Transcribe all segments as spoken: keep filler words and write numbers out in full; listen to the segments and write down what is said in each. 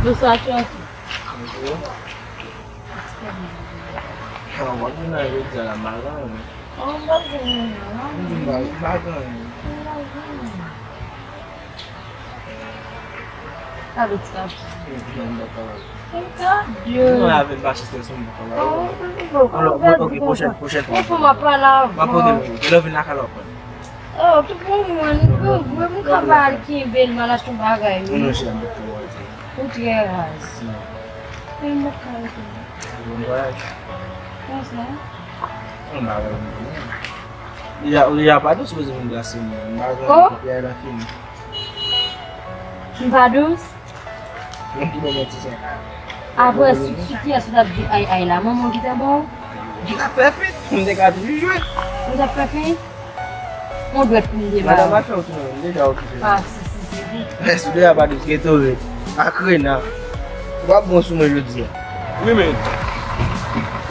Bonswa, Chonky. Bonswa. Ah, w ap vin nan jodi a la, m pa gen anyen. Oh, m pa gen anyen, non. M di m pa, m pa gen anyen. M pa gen anyen. Gade ti kap. Non, m pa kapab. Gade. Non, avèk pa strès, m pa kapab. Oh, m pa kapab. Ok, pwochèn, pwochèn fwa. Pwochèn fwa, m ap pale avè w. M ap pote l pou ou. Lè w vin lakay la, w pran. Oh, tout moun, mwen, mwen, mwen, mwen ka pa al kenbe l, m al achte yon bagay, wi. Non, chè, m pa kapab. Ou trè raz. Non. Men mwen ka al kenbe. Bon vwayaj. Konsa? Mwen pa wè mwen. Deja, deja pa dous, sipoze vin brase mwen. M pa wè mwen, kote a la fini. M pa dous? Mwen ki bon manti sa. Apre, sou, sou kiyès ou t ap di ay ay la? Manman w ki te ba w? M t ap fè fent, m te ka toujou jwe. Ou t ap fè fent? Yon dwèt pou m te ba w. Madanm, al fè yon ti manman, m deja okipe. Ah, si, si, si, si. Lè sou deja pa dous, rete w ret. Akrena. Ou pa bon sou mwen jodi a. Wi, men.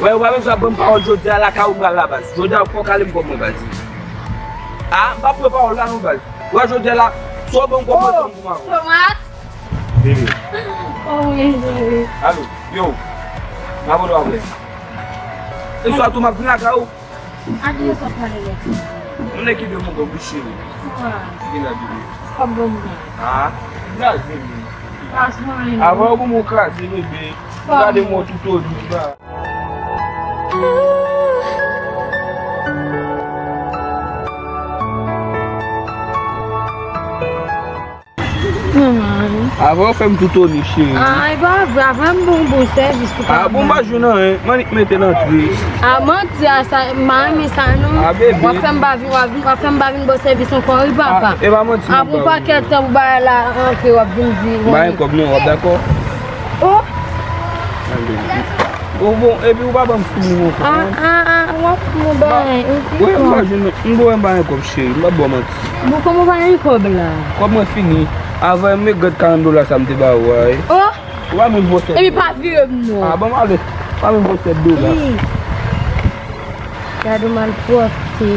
Wè, ou pa bezwen ap ban m pawòl jodi a, lakay ou m pral la, baz. Jodi a, fòk ale m kòb mwen, baz. Ah, m p ap pran pawòl la, non, baz. Wè, jodi a la, si w ban m kòb mwen, oh, ban m kòb mwen. Tomat. Bebe. Oh, wi, wi. Alo, yo. M abòne w apre. E swa tou m ap vin lakay ou. A kiyès w ap pale la? Mwen ki de mwen kòb wi cheri. Gen la bebe. Kòb bon mwen. Ah, kraze mwen. Pas mwen. Avan ou bon mwen kraze bebe. Gade mwen tout o di ba. Manman. Avan w fè m toutouni, cheri. Ah, e pa vre, avan m bon bon sèvis pou. Ah, bon, m pa jwenn anyen. Mannik mete l antre. Ah, manti a sa, m pa renmen sa non. Ah, bebe. W ap fè m pa vin, w ap vin, w ap fè m pa vin ba w sèvis ankò, wi, papa. Ah, e pa manti. Apre yon pakèt tan pou bagay la antre, w ap vin di. M pa gen kòb non, w ap dakò? Oh! Bon, bon, epi ou pa ban m fini non. Ah, ah, ah, w ap pran yon bagay. Wi, m pa jwenn, m pa wè m pa gen kòb, cheri. M pa ba w manti. Bon, kòman w pa gen kòb la? Kòb mwen fini. Avan m met gad karant dola sa m te ba ou a, wi. Oh! Ou pa menm vote. Epi pa vire m non. Ah, ban m ale. Pa menm vote dola. Wi. Gade malpwòpte.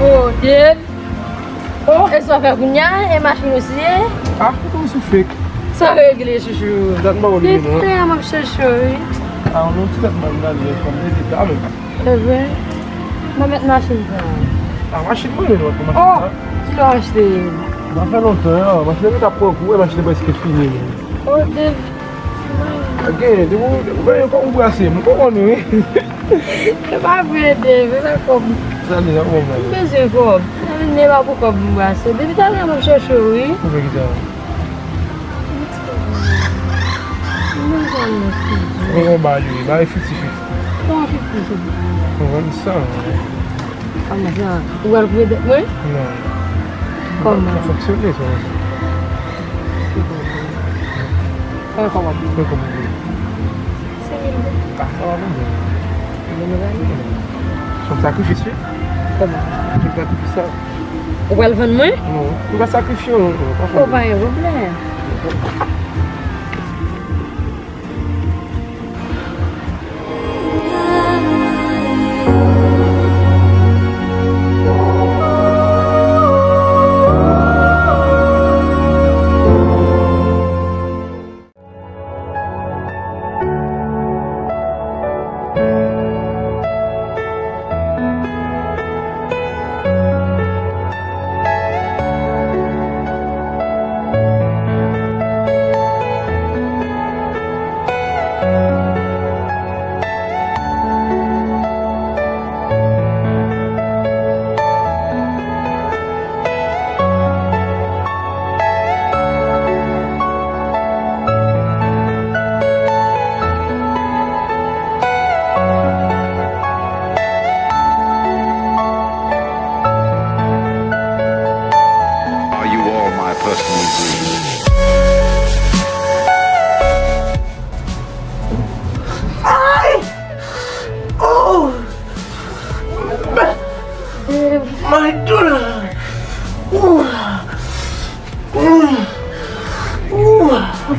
Oh, Dave. Oh. E sa w fè kounye a, e machin ou siye? Ah, ou konn sou fake. Sa w regle, chouchou? Dat m pa wè w li menm. Depi talè a m ap chèche w, wi. Ah, non, ti tèt mal m gade, fò m rete ta menm. E vre? Mwen mèt machin sa. Ah, machin mwen menm, mwen machin sa. Oh, kilè w achte? Sa fè lontan, an. Machin nan t ap pran kou, wè, machin nan prèske fini menm. Oh, Dave. Gen, depi w, depi w genyen kòb ou brase, m konprann ou, wi. Se pa vre, Dave, se pa kòb. Sa li, sa kòb la. M bezwen kòb. Sa vin, se pa pou kòb m brase. Depi talè a m ap chèche w, wi. Pou fè kisa? Mwen sa m nan figi. Mwen konn ba li, ba li fifty fifty. Kòman fifty fifty? Mwen vann san. Kòman sa? Ou pral pran dèt mwen? Non. Kòman? Sa fonksyone sa. Kòman? Kòman? Senk mil goud. Ah, sa va pou mwen. Mwen nou gade. Se yon sakrifis, wi. Kòman? Ki sakrifis sa? Ou pral vann mwen? Non. M pa sakrifye w, non. Ou pa gen pwoblèm.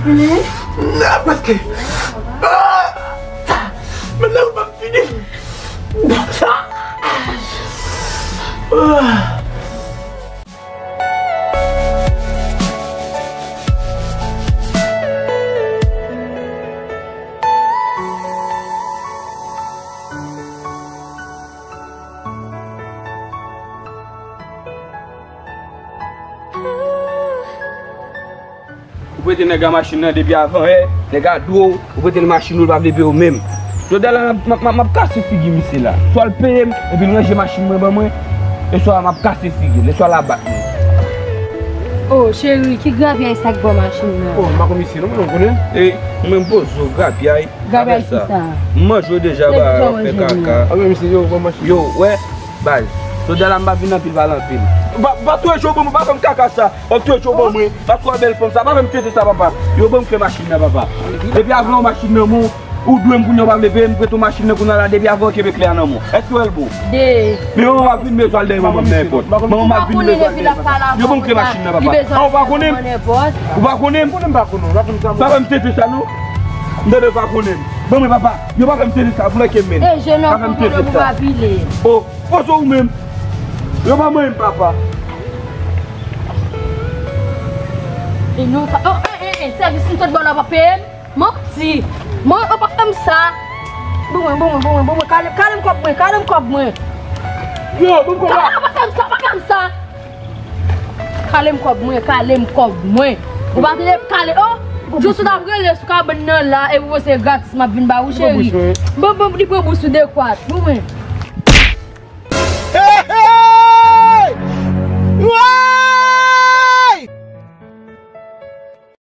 Fini? Non, paske. Ah! Men nan pa fini. Ah! Ou prete nèg la machin nan depi avan yè, nèg la dwe w, ou prete l machin ou, l pa vle peye w menm. Jodi a la, m ap, m ap, m ap kase figi misye la. Swa l peye m, epi l ranje machin mwen ban mwen, e swa m ap kase figi l, e swa l ap bat mwen. Oh, cheri, ki grabyay sa k bò machin nan? Oh, m pa konn misye non, mwen konnen. E, mwen poze w grabyay. Grabyay ki sa? M manje w deja, w pa fè kaka. Yo, wè, baz. Jodi a la m pa vin anpil pale anpil. Pa, pa touye je w ban mwen, pa fè m kaka sa. W ap touye je w ban mwen. Paske w bèl fanm sa, pa fè m tete sa, papa. Yo ban m kle machin nan, papa. Depi avan yon machin nan men w, ou dwe m kounye a, w pa vle peye m, prete w machin nan kounye a la, depi avan w kenbe kle a nan men w. Èske w wè l bon? Men manman m ap vin bezwen al dèyè manman m nan nenpòt. Manman m ap vin bezwen al dèyè manman. Yo ban m kle machin nan, papa. A, ou pa konnen m? Ou pa konnen m? Pa fè m tete sa, non. M tande w pa konnen m. Ban mwen, papa. Yo pa fè m tete sa, bloke m men. Pa fè m tete sa. Oh, poze w menm. Yo pa manyen m, papa. E non, sa. Oh, eh, eh, eh, sèvis m sot ba w la, w pa peye m. Manti. Mwen, ou pa fè m sa. Bon mwen, bon mwen, bon mwen, bon mwen. Kale, kale m kòb mwen, kale m kòb mwen. Yo, bon kòb la. Pa fè m sa, pa fè m sa. Kale m kòb mwen, kale m kòb mwen. Ou pa tande kale, oh. Jous ou t ap rele sou kabann nan la, epi w panse gratis m ap vin ba ou, cheri. Bon, bon, li pran bous ou dekwat. Bon mwen.